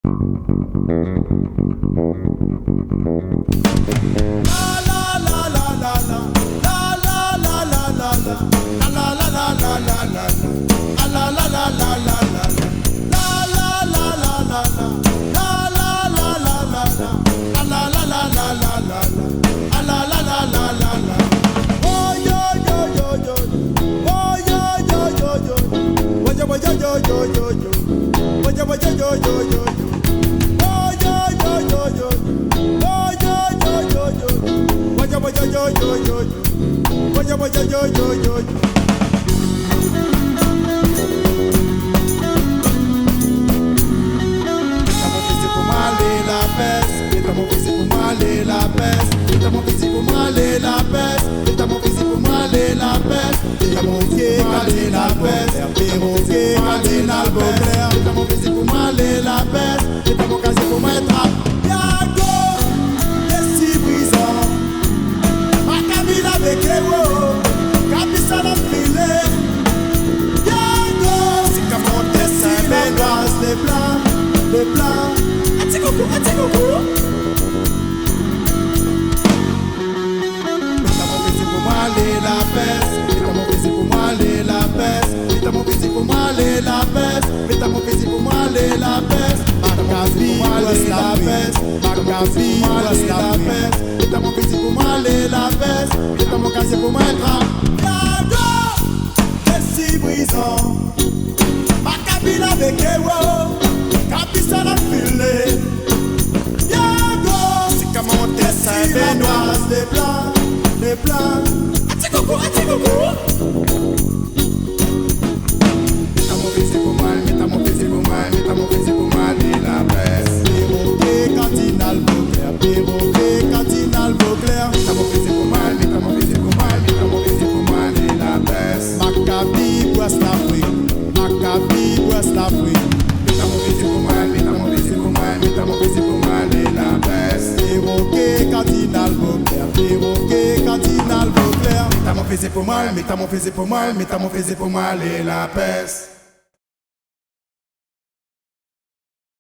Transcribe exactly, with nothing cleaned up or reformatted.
Mèt amoin fizi pou moin alé la pès. Mèt amoin fizi pou moin alé la pès. Mèt amoin fizi pou moin alé la pès. Mèt amoin fizi pou moin alé la pès. Mèt amoin fizi pou moin alé la pès. Mèt amoin fizi pou moin alé la pès. Mèt amoin fizi pou moin alé la pès. Mèt amoin kazié pou moin trap. Yago, dési brizan. Makabi la avèk Ewo, kapi sa la filé. Yago, si ka monté sa, mé noir, lé blan, lé blan. Ati koukou, ati koukou. Mèt amoin fizi pou moin alé la pès. Mèt amoin fizi pou moin alé la pès. Mèt amoin fizi pou moin alé la pès. Mèt amoin fizi pou moin alé la pès. Makabi, Ouest Afrique. Makabi, Ouest Afrique. Mèt amoin fizi pou moin alé la pès. Mèt amoin kazié pou moin trap. Yago, dési brizan. Makabi la avèk Ewo, kapi sa la filé. Yago, si ka monté sa, mé noir, lé blan, lé blan. Ati koukou, ati koukou. Mèt amoin fizi pou moin, mèt amoin fizi pou moin, mèt amoin fizi pou moin alé la pès. Pèroké, kardinal Beauclerc, pèroké, kardinal Beauclerc. Mèt amoin fizi pou moin, mèt amoin fizi pou moin, mèt amoin fizi pou moin alé la pès. Makabi, Ouest Afrique. Makabi, Ouest Afrique. Mèt amoin fizi pou moin, mèt amoin fizi pou moin, mèt amoin fizi pou moin alé la pès. Pèroké, kardinal Beauclerc, pèroké, kardinal Beauclerc. Mèt amoin fizi pou moin, mèt amoin fizi pou moin, mèt amoin fizi pou moin alé la pès.